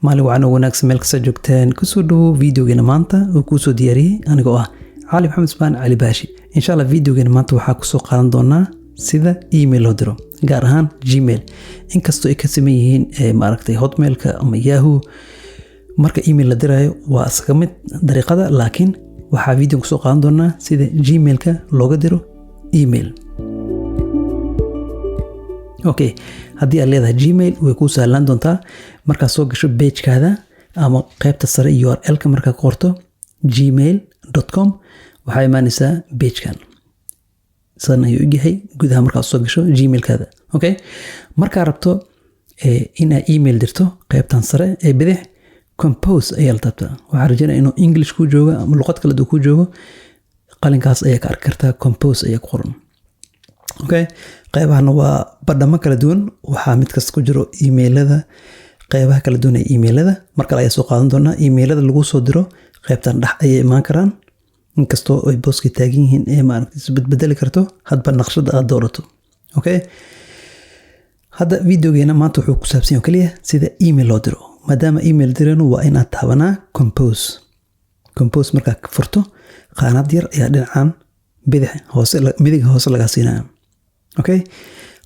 Maalin wacan oo wanaagsan meel kasta joogteen. Kusoo dhawow videogeena maanta oo kuusoo diyaariyey anigoo ah Cali Maxamed Usmaan Cali Baashi. Insha Allah videogeena maanta waxaa kusoo qaadan doonaa sida email loo diro, gaar ahaan Gmail. Inkastoo ay ka saman yihiin maaragtay Hotmailka ama Yahoo, marka email la dirayo waa iskaga mid dariiqada, laakiin waxaa video kusoo qaadan doonaa sida Gmailka looga diro email. Okay, haddii aad leedahay Gmail way kuu sahlaan doontaa. Markaad soo gasho pagekaada ama qaybta sare URL-ka markaa ku qorto gmail.com, waxaa imaanaysaa pagekan. Sidan ayuu egyahay gudaha markaad soo gasho Gmailkaada. Okay, markaa rabto inaad email dirto, qaybtan sare ee bidix compose ayaa la taabtaa. Waxaa rajeynaya inuu English kuu joogo ama luqad kale uu kuu joogo, qalinkaas ayaa ka arki kartaa, compose ayaa ku qoran. Okay, qaybahana waa badhamo kala duwan. Waxaa mid kasta ku jiro emailada, qaybaha kala duwan ee emailada. Mar kale ayaa soo qaadan doonaa. Emailada lagu soo diro qaybtan dhex ayay imaan karaan, inkastoo ay booskii taagan yihiin ee maaragtay isbedbedeli karto hadba naqshada aad doorato. Okay, hadda videogeena maanta wuxuu ku saabsan yahay oo keliya sida email loo diro. Maadaama email dirayno, waa inaad taabanaa compose. Compose markaa furto, qaanad yar ayaa dhinacan bidix hoose, midig hoose lagaa siinaya. Okay,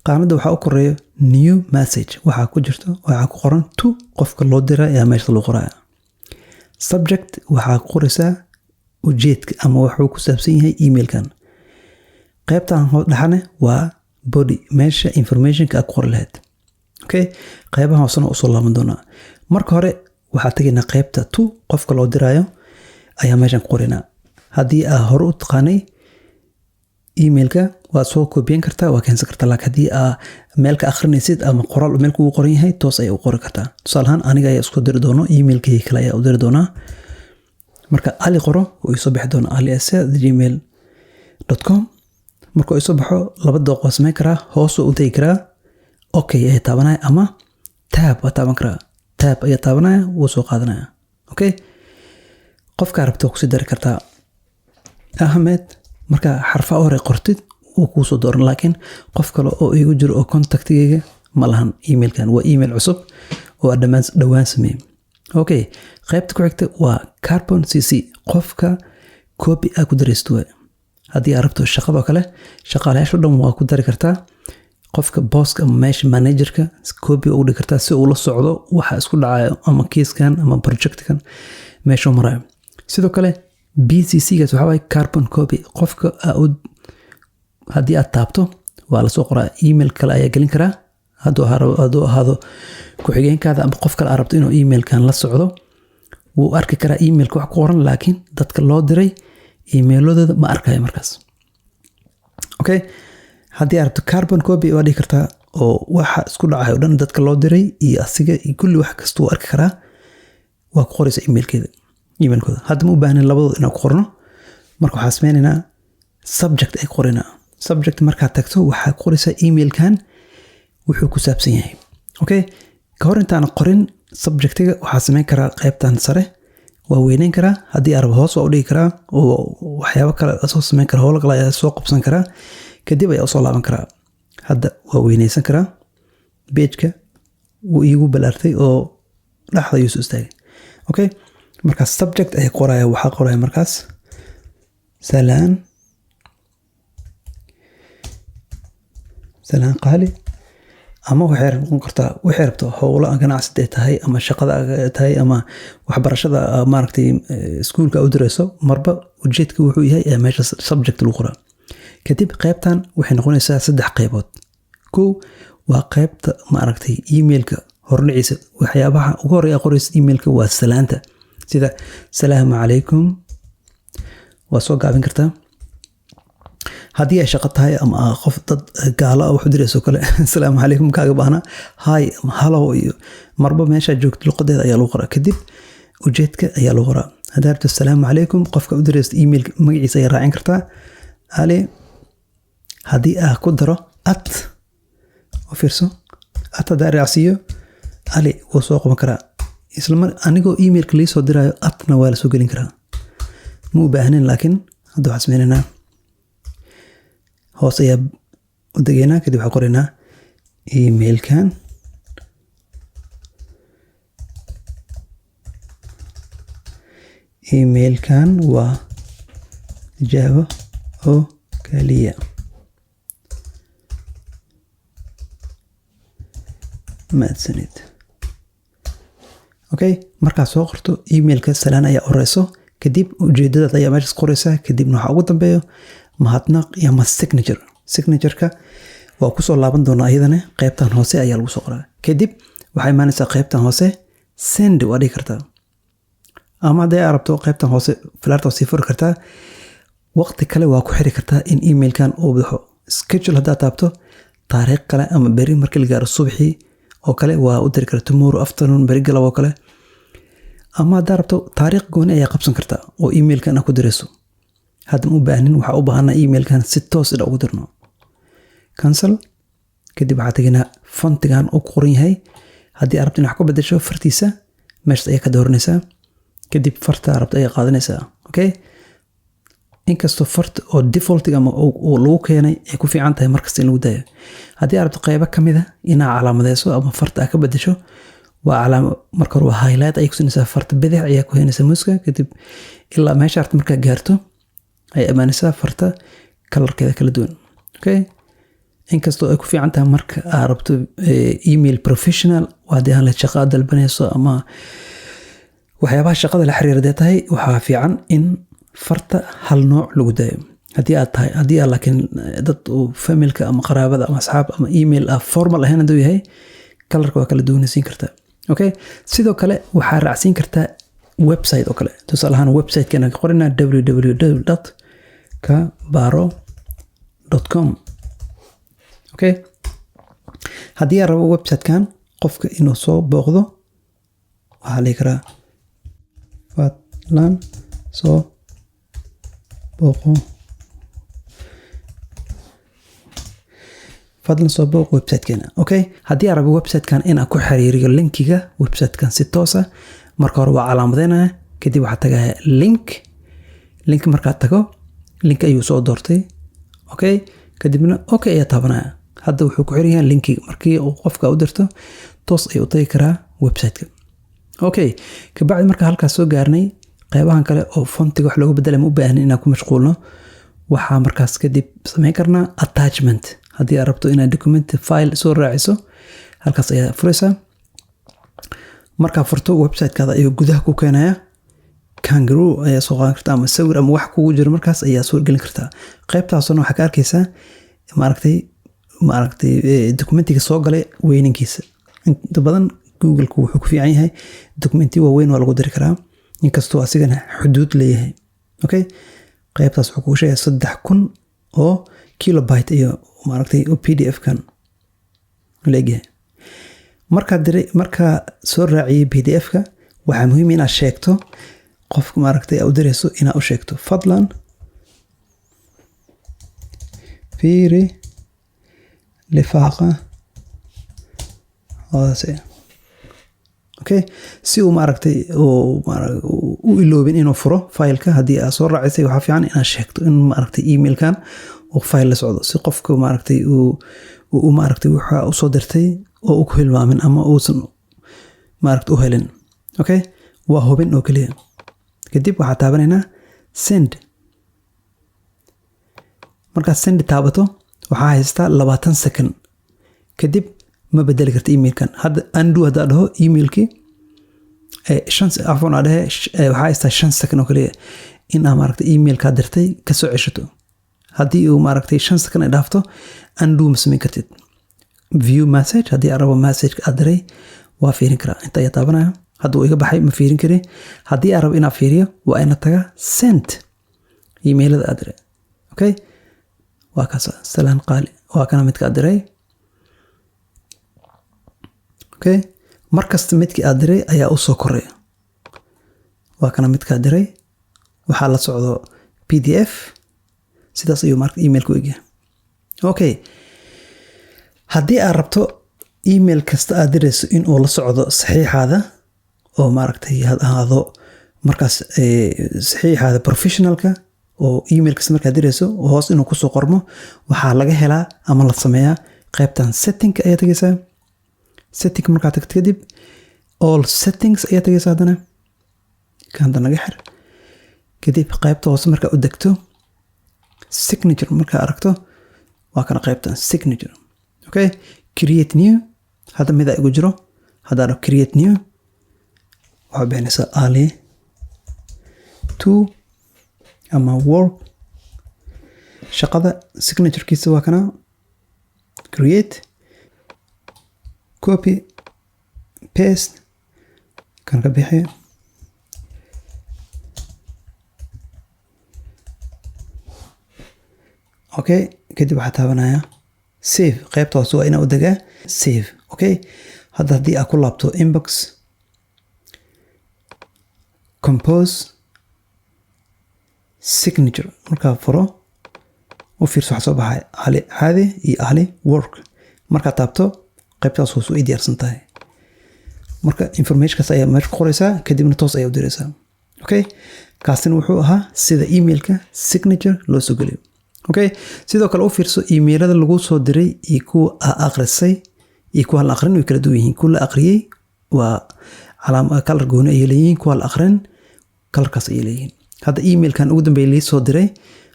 qaanada waxaa u koreeyo new message. Waxaa ku jirto, waxaa ku qoran to, qofka loo dira ayaa meesha lagu qoraya. Subject waxaa ku qoraysaa ujeedka ama wuxuu ku saabsan yahay emailkan. Qaybtan dhexane waa body, meesha informationka aad ku qori lahayd. Okay, qaybaha hoosena usoo laaban doonaa. Marka hore waxaa tegaynaa qaybta to, qofka loo diraayo ayaa meeshan ku qoraynaa. Haddii aa hore u taqaanay emailka, waad soo koobiyan kartaa, waa keensan kartaa, laakiin haddii aa meel ka akhrinaysid ama qoraal meel kugu qoran yahay, toos ayaa u qori kartaa. Tusaale ahaan, aniga ayaa isku diri doono, emailkayga kale ayaa u diri doonaa. Marka Ali qoro, wuu isoo bixi doonaa, ali@gmail.com. Markuu isoo baxo, laba dooq waa samayn karaa: hoos waa u tegi karaa, okay ayaa taabanaya, ama tab waa taaban karaa. Tab ayaa taabanaya, wuu soo qaadanaya. Okay, qofkaa rabta waa kusii dari kartaa, Ahmed. Marka xarfa hore qortid, wuu kuu soo dooran, laakiin qof kale oo igu jiro oo contactigayga ma lahan. Emailkan waa email cusub oo aan dhammaan dhowaan sameeyey. Okay, qaybta ku xigta waa carbon cc, qofka copy aa ku daraysto waay. Haddii aad rabto shaqadoo kale, shaqaalayaasha dhan waa ku dari kartaa. Qofka bosska ama meesha managerka copy ugu dhigi kartaa si uu la socdo waxa isku dhacayo ama kiiskan ama projectkan meeshuu marayo. Sidoo kale BCC gaas waxaa waaye carbon copy. Qofka haddii aad taabto, waa lasoo qoraa, email kale ayaa gelin karaa. Hadduu ahaado ku-xigeenkaada ama qof kale aad rabto inuu emailkan la socdo, wuu arki karaa emailka wax ku qoran, laakiin dadka loo diray emailadooda ma arkayo markaas. Okay, haddii aad rabto carbon copy waa dhigi kartaa, oo waxa isku dhacayo dhan, dadka loo diray iyo asiga iyo kulli, wax kasta wuu arki karaa. Waa ku qoraysa emailkeeda, emailkooda. Hadda ma u baahnin labadooda inaan ku qorno. Marka waxaa sameynaynaa subject ay qoraynaa. Subject markaad tagto, waxaa ku qoraysaa emailkan wuxuu ku saabsan yahay. Okay, ka hor intaan qorin subjectiga, waxaa sameyn karaa qaybtan sare waa weyneyn karaa. Haddii aan rabo, hoos waa u dhigi karaa oo waxyaabo kale soo sameyn karaa, howlo kale ayaa soo qabsan karaa, kadib ayaa usoo laaban karaa. Hadda waa weyneysan karaa, pageka wuu iigu balaartay oo dhexda ayuu soo istaagay. Okay, markaas subject ayaa qoraya. Waxaa qoraya markaas salaan, salaan qaali, ama waxay noqon kartaa waxay rabto, howlo ganacsi ay tahay ama shaqada tahay ama waxbarashada, maaragtay iskuulka u dirayso. Marba ujeedka wuxuu yahay ayaa meesha subject lagu qoraa. Kadib qaybtan waxay noqonaysaa saddex qaybood. Kow waa qaybta maaragtay emailka hordhiciisa. Waxyaabaha ugu horreeya qoraysa emailka waa salaanta, sida salaamu calaykum, waa soo gaabin kartaa. Haddii ay shaqo tahay ama qof dad gaalo ah wax u dirayso kale, asalaamu calaykum kaaga baahna, hi ama hello, iyo marba meeshaa joogto luqadeeda ayaa lagu qoraa. Kadib ujeedka ayaa lagu qoraa. Haddaa rabto asalaamu calaykum, qofka u diraysto emailka magaciisa ayaa raacin kartaa, Ali. Haddii aa ku daro at oo fiirso, at haddaa raacsiiyo, Ali wuu soo qaban karaa isla mar anigoo emailka liisoo diraayo. Atna waa la soo gelin karaa, ma u baahnin, laakiin hadda waxaan sameynaynaa hoos ayaa u degeynaa. Kadib waxaan qoraynaa emailkan Emailkan waa tijaabo oo kaliya. Mahadsanid. Okay, markaad soo qorto emailka salaan ayaa horeyso, kadib ujeedadaad ayaa meeshaas qoreysaa, kadibna waxaa ugu dambeeyo mahadnaq iyo ama signature. Signature-ka waa kusoo laaban doonaa iyadana, qaybtan hoose ayaa lagu soo qoraa. Kadib waxaa imaanaysaa qaybtan hoose, send waa dhihi kartaa, ama haddii aad rabto qaybtan hoose falaarta waa sii furi kartaa. Waqti kale waa ku xiri kartaa in emailkan uu baxo. Schedule haddaad taabto, taariikh kale ama beri markii la gaaro subaxii oo kale waa u diri kartaa, tomorrow afternoon, beri galab oo kale. Ama haddaad rabto taariikh gooni ayaa qabsan kartaa oo emailkan aad ku dirayso. Hadda ma u baahnin, waxaa u baahanaa emailkan si toos ina ugu dirno. Cancel. Kadib waxaa teginaa fontigan uu ku qoran yahay. Haddii aad rabto inaad wax ku bedesho fartiisa, meeshaas ayaa ka dooranaysaa. Kadib farta aad rabto ayaa qaadanaysaa. Okay, inkastoo farta oo defaultiga ama uu lagu keenay ay ku fiican tahay markasta in lagu daayo, haddii aad rabto qaybo ka mid a inaad calaamadeyso ama farta aad ka bedesho, waa calaamo. Marka hore waa highlight ayay kusinaysaa, farta bidix ayaa ku haynaysaa muuska, kadib ilaa meesha rabto markaa gaarto ay amaanaysaa farta colorkeeda kala duwan. Okay, inkastoo ay ku fiican tahay marka aad rabto email professional, waa haddii aan la shaqo aad dalbanayso ama waxyaabaha shaqada la xiriira dee tahay, waxaa fiican in farta hal nooc lagu daayo. Haddii aad tahay, haddii aad laakiin dad uu familka ama qaraabada ama asxaab ama email ah formal ahayn hadduu yahay, colorka waa kala duwanaysiin kartaa. Okay, sidoo kale waxaa raacsiin kartaa website oo kale. Tusaale ahaan website-keena ka qoranaa www.kabaro.com. Okay, haddii aan rabo website-kan qofka inuu soo booqdo, waxaa la dhihi karaa fadlan soo booqo, fadlan soo booq website-keena. Okay, haddii aan rabo website-kan inaan ku xiriiriyo linkiga website-kan si toos ah, marka hore waa calaamadeynaya, kadib waxaa tagaya link. Link markaa tago, link ayuu soo doortay. Okay, kadibna okay ayaa taabanaya. Hadda wuxuu ku xiran yahay linkiga. Markii uu qofka u dirto, toos ayuu u tagi karaa website-ka. Okay, kabacdi marka halkaas soo gaarnay, qeybahan kale oo fontiga wax looga bedelay ma u baahnin inaan ku mashquulno. Waxaa markaas kadib samayn karnaa attachment. Haddii aad rabto inaad document file soo raaciso, halkaas ayaa furaysaa. Markaa furto, website-kaada ayuu gudaha ku keenaya. Kangaroo ayaa soo qaadan kartaa ama sawir ama wax kugu jiro markaas ayaa soo gelin kartaa. Qaybtaasna waxaa ka arkaysaa maaragtay documentiga soo galay weyninkiisa. Inta badan Google-ku wuxuu ku fiican yahay documenti waaweyn waa lagu diri karaa, inkastoo asigana xuduud leeyahay. Okay, qaybtaas wuxuu kugu sheegaya 3000 oo kilobyte iyo maaragtay oo PDF kan la egyahay. Markaa diray, markaa soo raaciyey PDF-ka, waxaa muhiim inaad sheegto qofka maaragtay u dirayso, inaad u sheegto fadlan fiiri lifaaqa hoose. Okay, si uu maaragtay u iloobin inuu furo fileka. Haddii aad soo raacisay, waxaa fiican inaad sheegto in maaragtay emailkan uu file la socdo, si qofka maaragtay uu maaragtay waxa usoo dirtay oo u ku hilmaamin ama uusan maaragtay u helin. Okay, waa hubin oo keliya. Kadib waxaa taabanaynaa send. Markaad send taabato, waxaa haystaa 20 second, kadib ma bedeli karta emailkan. Hadda undo haddaa dhaho emailkii, shan, cafwan, aa dhehe, waxaa haystaa 5 second oo kaliya in aa maaragtay emailkaa dirtay kasoo ceshato. Haddii uu maaragtay 5 second ay dhaafto, undo ma samayn kartid. View message, haddii aan rabo message aad diray waa fiirin karaa. Inta ayaa taabanaya. Hadda uu iga baxay, ma fiirin kari. Haddii aan rabo inaan fiiriyo, waa ina taga sent, emailada aad diray. Okay, waa kaas, salaan qaali, waa kana midka aad diray. Okay, mar kasta midkii aad diray ayaa u soo koraya. Waa kana midka aad diray, waxaa la socdo PDF. Sidaas ayuu marka emailku egyahay. Okay, haddii aad rabto email kasta aad dirayso inuu la socdo saxiixaada oo maaragtay ha ahaado markaas saxiixaada professionalka oo email kasta markaad dirayso hoos inuu kusoo qormo, waxaa laga helaa ama la sameeyaa qaybtan setting ayaa tegaysaa. Setting markaad tagto, kadib all settings ayaa tegaysaa. Haddana kan hadda naga xir. Kadib qaybta hoose markaa u degto, signature markaa aragto, waa kana qaybtan signature. Okay, create new. Hadda midaa igu jiro. Haddaa dhaho create new, waxaa bixinaysaa Ali two ama work, shaqada. Signaturekiisa waa kana. Create, copy, paste, kan ka bixi. Okay, kadib waxaa taabanaya save. Qaybta hoose waa inaa u degaa save. Okay, hadda haddii aad ku laabto inbox, compose signature markaa furo, u fiirso, waxaa soo baxay Ali caadi iyo Ali work. Markaad taabto qaybtaas hoose way diyaarsan tahay. Marka informationkaas ayaa meesha ku qoraysaa, kadibna toos ayaa u diraysaa. Okay, kaasina wuxuu ahaa sida emailka signature loo soo geliyo. Okay, sidoo kale u fiirso, emailada lagu soo diray iyo kuwa aa akhrisay iyo kuwa la aqrin way kala duwan yihiin. Kuwa la aqriyey waa kalar gooni ayay leeyihiin, kuwa la aqrin kalarkaas ayay leeyihiin. Hadda emailkan ugu dambeeya lii soo diray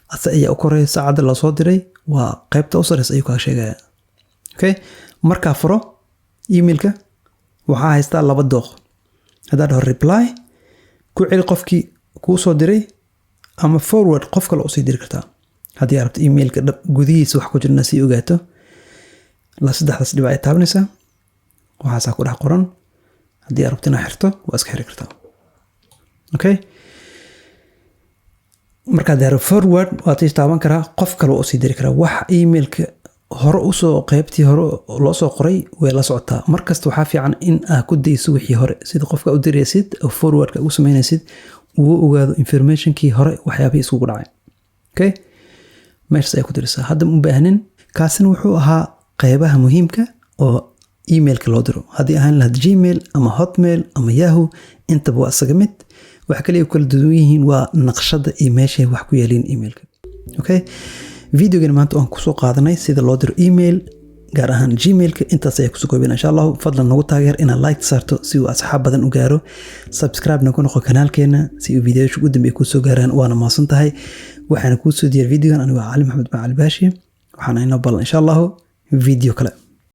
ase ayaa u koreya, saacadda loo soo diray waa qaybta u sareysa ayuu kaa sheegaya. Okay, markaa furo emailka, waxaa haystaa laba dooq. Haddaa dhaho reply, ku celi qofkii kuu soo diray, ama forward, qof kale usii diri kartaa. Haddii aad rabto emailka dhab gudihiisa wax ku jirna sii ogaato, la saddexdaas dhibac ay taabanaysaa, waxaasaa ku dhex qoran. Haddii aad rabto inaad xirto, waa iska xiri kartaa. Okay, markaad daaro forward, waad ii taaban karaa, qof kale waa usii diri karaa. Wax emailka hore usoo qaybtii hore loo soo qoray way la socotaa. Markasta waxaa fiican in aad ku dayso wixii hore, sida qofka u diraysid oo forwardka ugu sameynaysid uu ogaado informationkii hore, waxyaabihii iskugu dhacay. Okay, meeshaas ayaa ku diraysaa. Hadda ma u baahnin. Kaasina wuxuu ahaa qeybaha muhiimka oo emailka loo diro. Haddii ahaan lahayd Gmail ama Hotmail ama Yahoo, intaba waa isaga mid. Waxa kaliya ku kala duwan yihiin waa naqshada iyo meeshay wax ku yaaliin emailka. Okay, videogan maanta waan kusoo qaadanay sida loo diro email, gaar ahaan Gmailka. Intaas ayaa kusoo koobina insha Allahu. Fadlan nagu taageer inaad like saarto si uu asxaab badan u gaaro, subscribe-na ku noqo kanaalkeena si uu videoyaasha ugu dambeeya kusoo gaaraan. Waana mahadsan tahay. Waxaana kuu soo diyaar videogan anigoo Cali Maxamed Macali Baashi. Waxaana inoo ballan insha Allahu video kale.